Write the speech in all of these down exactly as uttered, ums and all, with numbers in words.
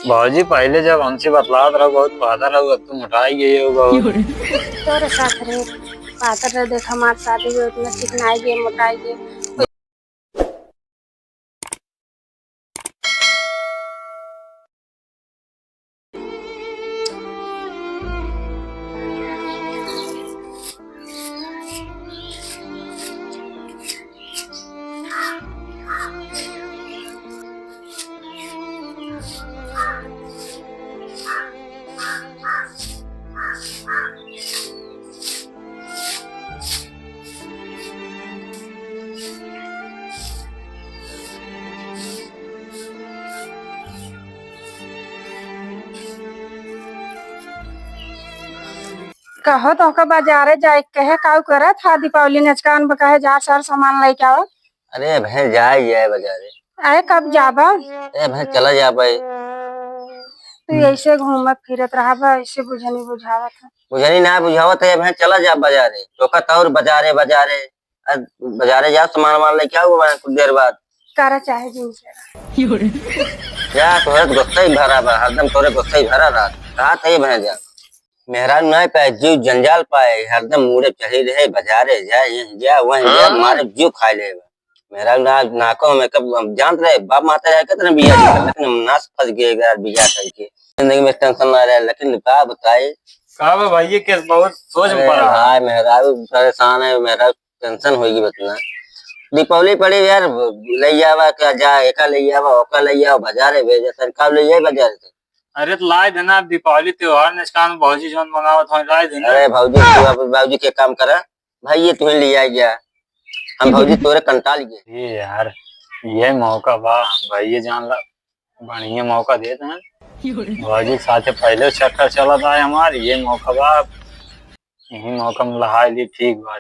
भौजी, पहिले जब हमसे बतलात रहो, बहुत पातर रहो, अब तो मोटाई गई हो बहुत। तोरे साथ रहे, पातर रहे, देखा, हमार शादी हुई, इतना चिकनाई गए, मोटाई गए। कहो तोहका बाजारे जाए के कहे, काऊ करत हा दीपावली नचकान बा, कहे जा सर सामान लेके आवा। अरे भैं, जाए, जाए बाजारे। अरे कब जाबा? अरे भैं, चला जाबा। तू ऐसे घूमत फिरत रहबा, ऐसे बुझनी बुझावत है। बुझनी ना बुझावत है भैं, चला जा बाजारे। तोहका तौर बाजारे, बाजारे। आ, बाजारे जा, सामान वामान लेके आओ, वहाँ कुछ देर बाद। करा चाहे जिनसे। या तोहरे तो गुस्सा ही भरा बा, हरदम तोहरे गुस्सा ही भरा रहा। कहा था ये भैं जा। मेहरारू नाई पाए, जीव जंजाल पाए, हरदम मूड़े चढ़ी रहे, बाजारे जा, यहीं जा, वहीं जा, हाँ? मारे जीव खाए ले बा। मेहरारू ना, नाको में कब हम जानत रहे, बाप माता जाए कितना बिया जी, लेकिन हम नास फंस गए यार बिया करके। जिंदगी में टेंशन ना रहे, लेकिन का बताए। का बा भाई, ये केस बहुत सोच में अरे पड़ा है। भाई, मेहरारू परेशान है, मेहरारू टेंशन होइगी बतना। दीपावली पड़ी यार, ले जावा क्या जा, एका ले जावा, ओका ले जावा, बाजारे भेजे, सर का ले जाए बाजारे से? अरे तो लाए देना, अब दीपावली त्योहार ने इसका भौजी जौन मंगावत हो, लाए देना। अरे भौजी, तू अब भौजी के काम करा, भाई ये तुम्हें ले आ गया, हम भौजी तोरे कंटाल गए। ये यार, ये मौका बा, भाई ये जान ला, बढ़िया मौका देत हैं। भौजी के साथे पहले चक्कर चलत आए हमार, ये मौका बा, यही मौका में लहाई ली, ठीक बा।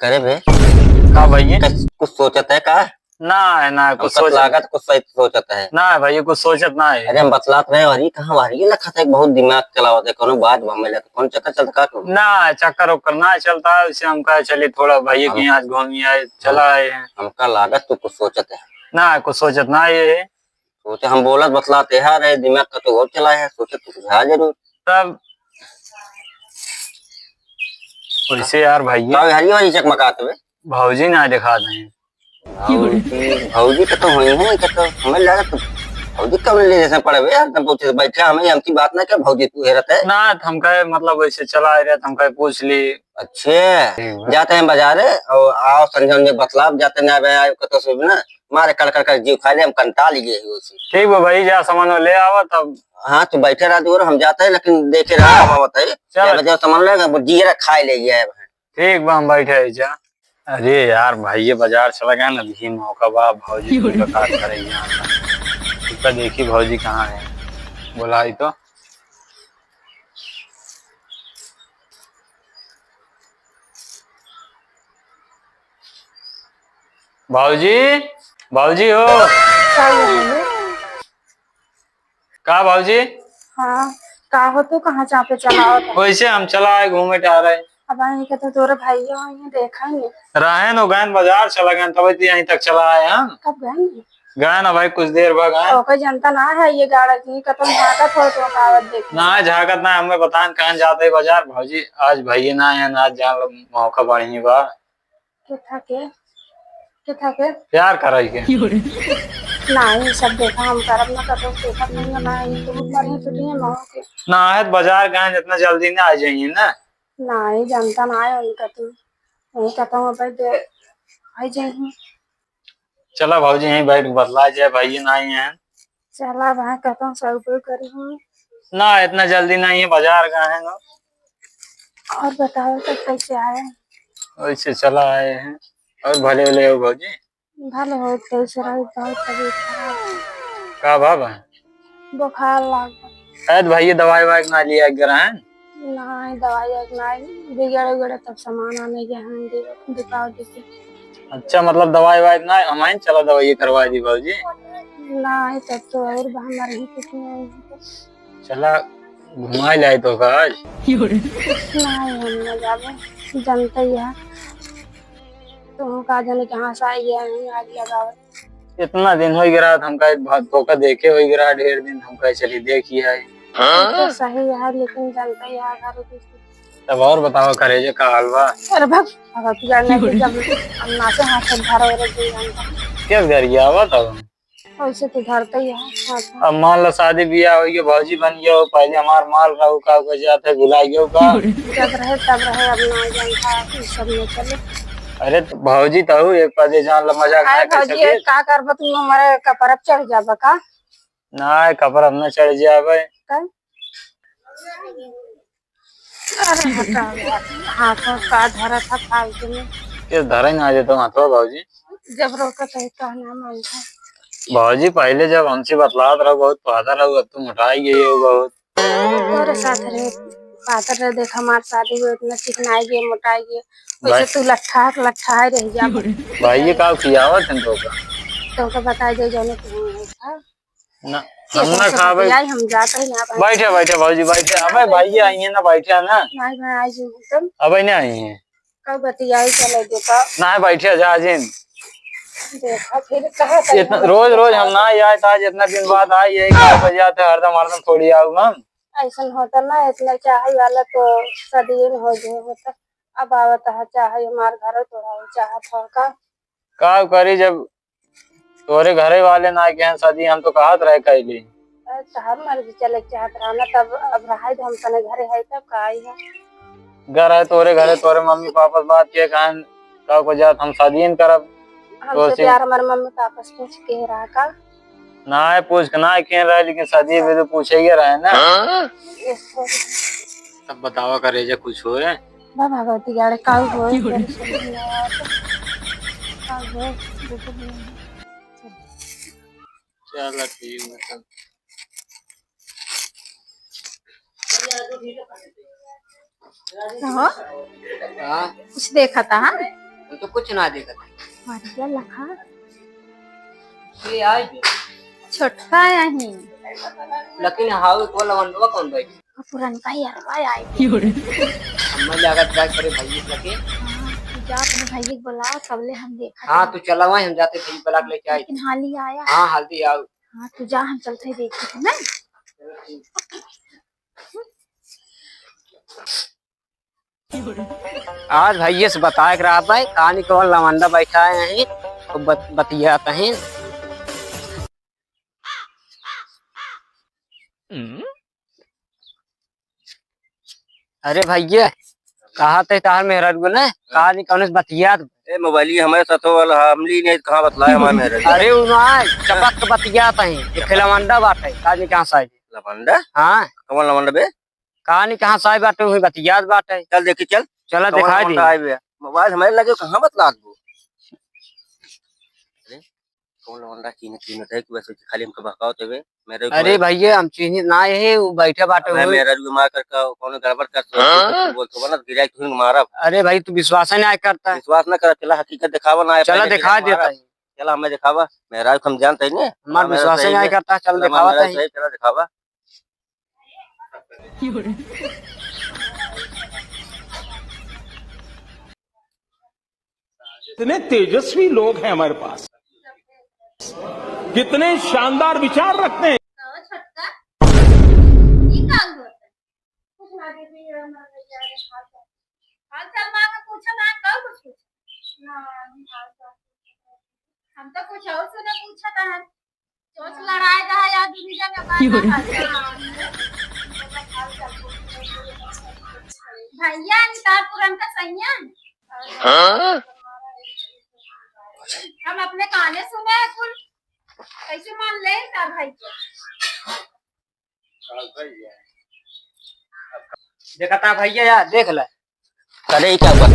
करे बे? का भैया? कस-, कुछ सोचत है का? ना है, ना, कुछ हमका सोचत लागत कुछ सही सोचत है। ना है भैया, कुछ सोचत ना है। अरे हम बतलात रहे, अरे कहाँ वारी लखत है, बहुत दिमाग चलावत है, कोनो बात बा, हमें लगे, कौन चक्कर चलत का तू? ना है, चक्कर ओक्कर ना चलता है, उसे हम कहे चलिए थोड़ा भैया हम के यहाँ आज घूमी आए, चला आए हैं। हमका लागत तू कुछ सोचत है। ना है, कुछ सोचत ना है ये। सोचे हम बोलत बतलात है, दिमाग का तो और चला है, सोचे तू कुछ है जरूर। तब वैसे यार भैया। का हरी वाली चकमकात बे? भौजी ना दिखा दें। भौजी, भौजी के तो होई है, के तो हमें लगा तो भौजी कब ले जैसे पड़े बे यार, तब पूछे बैठे हमें हमकी बात ना क्या भौजी तू हेरत है? ना, हमका मतलब वैसे चला आ रहे, हमका पूछ ली। अच्छे, ठीक बा। जाते हैं बाजारे और आओ संझा में बतलाब, जाते ना बे आए कतो से भी ना, मारे कड़ कड़ कड़ जीव खा ले, हम कंटाल गए ही उसे। ठीक बा भाई, जा सामान ले आवा तब। हाँ, तू बैठे रह दूर, हम जाते हैं, लेकिन देखे रहा, हम बताइए, चल। क्या बजे सामान लेगा, वो जीरा खाए ले गया है। ठीक बा, हम बैठे हैं जा। अरे यार, भाई ये बाजार चला गया ना, यही मौका बा, भौजी की मुलाकात करे यहाँ। इसका देखी भौजी कहाँ है, बुलाई तो। भौजी, भौजी हो। का हो भैया? का भौजी? हाँ, का हो तू कहाँ चापे चला आवत है? वैसे हम चला आए घूमे टहरे। अब आए के तो तोरे भाइयों हैं, देखा ही नहीं। रहेन हो गएन बाजार चला गएन, तब तो यहीं तक चला आए हम। कब गएन? गएन ना भाई, कुछ देर बाद गएन। ओके जनता ना है ये गाड़ा की, कतम झांकत हो तो आवत देख। ना झांकत ना, हमें बतान कहाँ जाते बाजार। भौजी, आज भैया ना है ना, आज जान लो मौका बढ़िया बा। के था के? के था के? प्यार कराई के? नहीं, सब देखा हम करब ना, कतौ देखा नहीं ना, ये तो बहुत बढ़िया छुट्टी है मौका के। ना है तो बाजार गएन, इतना जल्दी ना आ जाइए ना। नहीं, जनता ना है उनका तू। नहीं कहता हूँ भाई दे, आ जाइए। चला भौजी, यहीं बैठ के बतला जाए, भाई ये ना ही है। चला भाई, कहता हूँ, सब कोई करी हूँ। ना, इतना जल्दी नहीं है, बाजार गए हैं ना। और बताओ तो कैसे आए? वैसे चला आए हैं। और भले भले हो भौजी? भले हो, कैसे रहो, बहुत तबीयत खराब है। का बाबा? बुखार लाग। शायद भाई ये दवाई वाई ना लिया के रहे हैं? नहीं, दवाई वाई ना, बिगड़ उगड़ तब सामान आने के हैं, दे-, दिखाओ देखे। अच्छा, मतलब दवाई वाई ना, हम आइन, चला दवाई करवा दी बाबूजी। नहीं, तब तो और बा, हमारे ही कुछ नहीं है। चला घुमा लाए तो का आज। नहीं, हम ना जाबे, जनते ही है। तो हम का जाने कहाँ से आई है, हम आग लगावत। इतना दिन होइ गया, हमका एक बात तोका देखे होइ गया, ढेर दिन हमका चली देखी है। तो सही है, लेकिन जानता ही है घर की स्थिति। तब और बताओ करेजे, का हाल बा? अरे भग, भगत जाने की जब हम नाचे हाथ से धर और जी जानता। किस घर की आवत हो? वैसे तो धरते ही है हाथ में। अब मान लो शादी ब्याह होइ गया, भौजी बन गया हो, पहले हमार माल रहू का, को जाते भुला गया हो का? जब रहे तब रहे, अब ना जानता, इस सब में चले। अरे तो भौजी तो हो, एक पदे जान लो, मजाक अरे ना कर भौजी, सके। का करबा तू, हमारे कपर अब चढ़ जाबा का? ना, कपर अब ना चढ़ जाबे। का? अरे हटा यार, हाथ में का धरा था फालतू में। के धरे ना देतो हाथवा भौजी? जब रोकत है तो ना मानता। भौजी पहले जब हमसे बतलात रहो बहुत पातर रहो, अब तो मोटाई गई हो बहुत। तोरे साथ रहे पातर रहे, देख हमार शादी हुई इतना चिकनाई गई, मोटाई गई, वैसे भाई तू लट्ठा के लट्ठा ही रह जा। भाई ये का खियावत हैं तोका? तोका बता दे जाने तू है का? ना, हम ना खाबे। हम जाते हैं यहाँ पर। बैठे, बैठे भौजी, बैठे। अबे भाई, ये आई है ना, बैठे ना। नहीं, मैं आई हूँ तुम। अबे नहीं आई है। कब बतियाई चले देखो। ना, बैठे जा जिन। देखो, फिर कहाँ से इतना हम रोज, रोज हम ना आए, तो आज इतना दिन बाद आई है, क्या वजह थे, हरदम, हरदम थोड़ी आऊ हम। ऐसन होता ना, इतना चाहे वाला तो सदियन हो गए होता। अब आवत है, चाहे हमार घर तोड़ा हो, चाहत हो का? का करी, जब तोरे घरे वाले ना कहें शादी, हम तो कहत रहे कैली। अरे, तोहार मर्जी चले के चाहत रहा ना, तब अब रहाई दे, हम तने घरे है, तब का आई है? घर है तोरे घरे, तोरे मम्मी पापा से बात किए, कहें का को जात हम शादी न करब। हमसे तो प्यार हमारे मम्मी पापा से पूछ के रहा का? ना है, पूछ के ना कह रहा है, लेकिन शादी भी तो पूछे ही रहा है ना। हाँ? Yes, sir। तब बतावा करेजा कुछ होए। बा भगवती गाड़े काऊ होए, tension नहीं है। काऊ होए, देखो नहीं। चला ठीक है तब। हाँ? हाँ? कुछ देखा था, हाँ? हम तो कुछ ना देखा था। मारिया लखा। ये आई जो। छोटका आया ही। लेकिन हाउ को लवंडवा कौन बैठी? पुरनका ही अरवा आई। क्यों रे? हमें लागत जाए करे भैया लगे। हाँ, तू जा अपने भैया के बुलाओ, तबले हम देखा हाँ, तू चला वहीं, हम जाते भैया बुला के लेके आए। लेकिन हाली आया। हाँ, हाली आओ। हाँ, तू जा, हम चलते हैं देखे थे ना। आज भैया से बताए के रहा भाई, कहानी कौन लवंडा बैठा है यहीं, तो बत-, बतियात हैं। अरे भैया, कहा थे तार मेहरारू ने, कहा नहीं कौन से बतियात। ए, मोबाइल ये हमारे साथ वाला, हम ली नहीं, कहाँ बतलाए हमारे मेहरारू? अरे वो ना, चपक के बतियात हैं, ये लवंडा बात है, कहा नहीं कहाँ से आई। लवंडा? हाँ। कौन लवंडा बे? कहा नहीं कहाँ से आई बाटे, वही बतियात बाटे। चल देखी, चल। चला कौन दिखाई लवंडा दी। आए बे? मोबाइल हमारे लगे, कहाँ बतलात वो? अरे, कौन लवंडा चीन्ह, चीन्ह थे कि बस खाली हमको बहकावत हवे। मेरे अरे को भैया, हम चीन्ह ना है, वो बैठे बाटे अबे होई। मेरा भी मार कर का, कौन गड़बड़ कर तो हाँ? बोल तो बना, गिरा के तुम मारा। अरे भाई, तू विश्वास ही ना करता। विश्वास ना कर, चला हकीकत दिखावा ना, चला पहले दिखा गिरा देता मारा। है। चला हमें दिखावा, मेरा हम जानते ही नहीं। हमार हमारा विश्वास ही सही ना है। करता, चल चला दिखावा हमारा तही। सही, चला दिखावा। इतने तेजस्वी लोग हैं हमारे पास, कितने शानदार विचार रखते हैं। कुछ ना दीदी, ये हमारे बेचारे हाल चाल। हाल चाल माँ का पूछा ना, कल कुछ पूछा। ना, नहीं हाल चाल। हम तो कुछ और से ना पूछा था हम। चोच लड़ाए रहा या दीदी जन का बात ना हाल चाल। भैया, नहीं तार पुरनका सैया। हाँ? हम अपने काने सुने हैं कुल। कैसे मान ले तार भाई के? देखा था भैया यार, देख ले। अरे, ये क्या हुआ?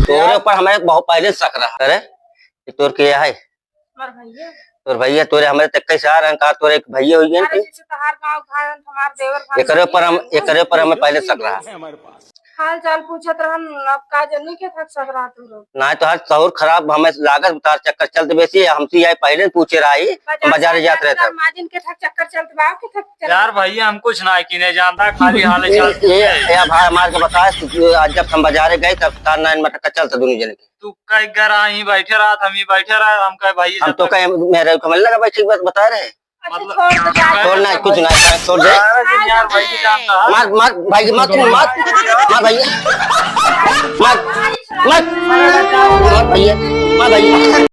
तोरे ऊपर हमें बहुत पहले शक रहा। अरे, ये तोर के है? हमार भैया। तोर भैया, तोरे हमारे तक कैसे आ रहे हैं? कहा तोरे एक भैया हो गए अरे, थे? जैसे तोहार गाँव भाई, हमार देवर भाई एकरे ऊपर हम, एकरे ऊपर हमें पहले शक रहा। हमारे पास। हाल चाल पूछत रहन, अब का जनी के थक सकरा तू लोग। नाहीं, तोहार सहूर खराब, हमें लागत तार चक्कर चलत बेसी है। हमसे यही पहिले पूछे रही, हम बाजारे जात रहत। माजिन के थक चक्कर चलत बा, के थक चलत यार भैया, हम कुछ ना किने जानता, खाली हाल चाल ये, ये, पूछे। ये भाई मार के बताए, आज जब हम बाजारे गए, तब तार नाइन मटक चलत दुनू जने के। तू कई घर आही बैठे रहत, हम ही बैठे रहत, हम कहे भाई हम तो कहे मेरे को मिलने का बैठे बस बता रहे। अच्छा, मतलब छोड़ दे, जा। छोड़ ना, कुछ ना, छोड़ दे। सारा दिन यार भाई की जानता है। मार, मार, भाई की मार, तू मार, मार भैया, मार, मार, मार भैया, मार भैया।